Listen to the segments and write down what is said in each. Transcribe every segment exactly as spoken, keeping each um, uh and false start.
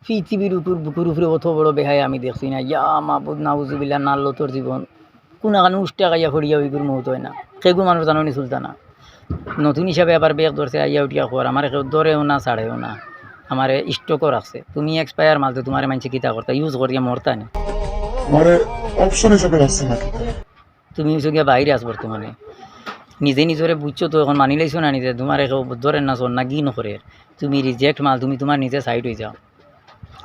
পৃথিবীর উপর, বুকুর উপরে অত বড় বেহায়া আমি দেখছি না। ইয়া মাবুদ, নাউজুবিল্লাহ, নাল্লতর জীবন। কোনাখানো উষ্টা খাইয়া ফড়িয়া অইগুর মউত অয় না। কেগু মানুষ জানো নি সুলতানা। নতুন হিসাবে আবার বেগ ধরছে, আইয়া উঠিয়া খোয়ার। আমারে কেউ ধরেও না, ছাড়েও না। আমারে স্টকও রাখছে। তুমি এক্সপায়ার মাল তো, তোমারে মানষে কিতা করতা? ইউজ করিয়া মরতা নি। আমারে অপশন হিসাবে রাখছে নাকি? তুমি হইছো গিয়া বাইরে আছ বর্তমানে। নিজে নিজরে বুঝছো তো, এখন মানি লাইছো না নিজে? তোমারে কেউ ধরের না, চোর না, ঘিন করের। তুমি রিজেক্ট মাল, তুমি তোমার নিজে সাইড অই যাও।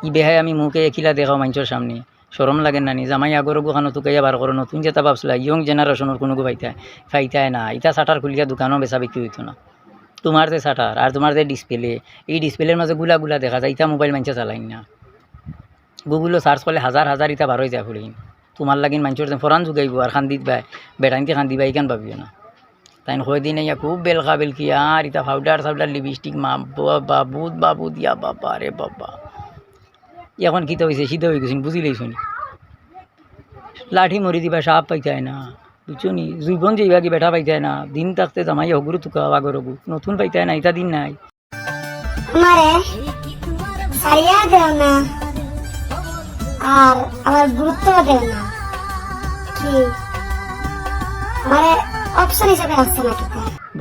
ই বেহায়া আমি মুখে একিলা দেখাও মানষর সামনে। শরম লাগে না নি? জামাই আগর গুখানো তুকাইয়া বার করো, নতুন যেটা ভাবছিলা, ইয়ং জেনারেশনর কুনুগু পাইতায়, পাইতায় না। ইতা শাটার খুলিয়া দোকানও বেচা বিক্রি অইতো না। তোমার যে শাটার আর তোমার যে ডিসপ্লে, ই ডিসপ্লের মাঝে গুলা গুলা দেখা যায়, ইতা মোবাইল মানষে চালাইন না। গুগলও সার্চ করলে হাজার হাজার ইতা বার অই যায় ফুড়িন। তোমার লাগিন মানষর যে ফরান জুগাইবো আর কান্দিত বায়, বেটাইন্তে কান্দিবা, ইখান ভাবিও না। তাইন কয়দিন আইয়া খুব বেলকা বেলকি, আর ইতা পাউডার সাউডার, লিপস্টিক, মা বাবা, বাবুদ বাবুদ, ইয়া বাবা রে বাবা। এখন কিতা অইছে, সিধা অই গেছইন, বুঝি লাইছো নি? লাঠি মরি দিবা, সাপ পাইতায় না, বুঝছো নি? জীবন যাইবা কি বেটা পাইতায় না, দিন থাকতে জামাই হগুরু তুকা আগর হগু, নতুন পাইতায় না, ইতা দিন নাই। আমারে ছাড়িয়া দেও না, আর আমার গুরুত্ব দেও না। কি আমারে অপশন হিসাবে রাখছে নাকি?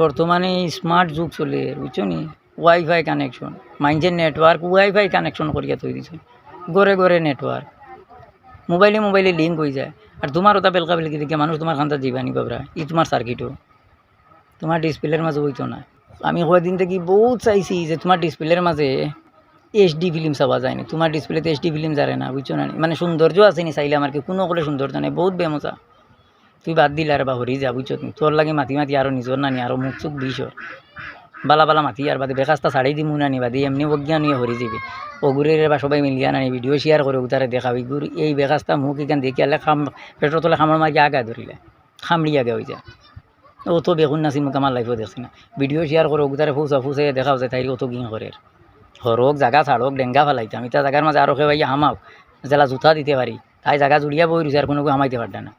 বর্তমানে স্মার্ট যুগ চলে, বুঝছো নি? ওয়াইফাই কানেকশন, মাইনষে নেটওয়ার্ক ওয়াইফাই কানেকশন করিয়া থই দিছে, ঘরে ঘরে নেটওয়ার্ক, মোবাইলে মোবাইলে লিঙ্ক অই যায়। আর তোমার ওটা বেলকা বেলকি দেখে মানুষ তোমার কান্দাত যাইবা নি বাবরা, ই তোমার সার্কিটও, তোমার ডিসপ্লের মাঝে অইতো না। আমি কয়দিন থাকি বউত চাইছি যে তোমার ডিসপ্লের মাঝে এইচডি ফিল্ম চাওয়া যায় নি, তোমার ডিসপ্লেতে এইচডি ফিল্ম যারে না, বুঝছো না নি? মানে সৌন্দর্য আছে নি, চাইলে আমার কি কুনু অকলে সৌন্দর্য নাই, বউত বেমজা। তুই বাদ দিলারে বা হরি যা, বুঝছত নি? তোর লাগি মাতি মাতি আরো নিজর নানি আরো মুখ চুখ বিষ অর। বালা বালা মাতি আর বাদে বেকাস্তা ছাড়ি দিমু নানি বাদে এমনে অজ্ঞান অইয়া হরি যাইবে। অগুরে রে বা সবাই মিলিয়া নানি ভিডিও শেয়ার করে উতারে দেখাও। ইগুর এই বেকাস্তা মুখ ইখান দেখিয়ালে খাম, পেটর তলে খামড় মারি আগা ধরিলে। খামড়ি আগা অই যায়। অত বেকুন নাসি মুখ আমার লাইফও দেখছি না। ভিডিও শেয়ার করে উতারে ফৌসা ফৌসাইয়া দেখাও যে তাইরে অত ঘিন করের। হরক, জাগা ছাড়ক, ডেঙ্গা ফালাইতাম। ইতা জাগার মাঝে আরো কেউ আইয়া হামাও, যেলা জুতা দিতে পারি। তাই জাগা জুড়িয়া বই রইছে, আর কুনুগু হামাইতে পারতা না।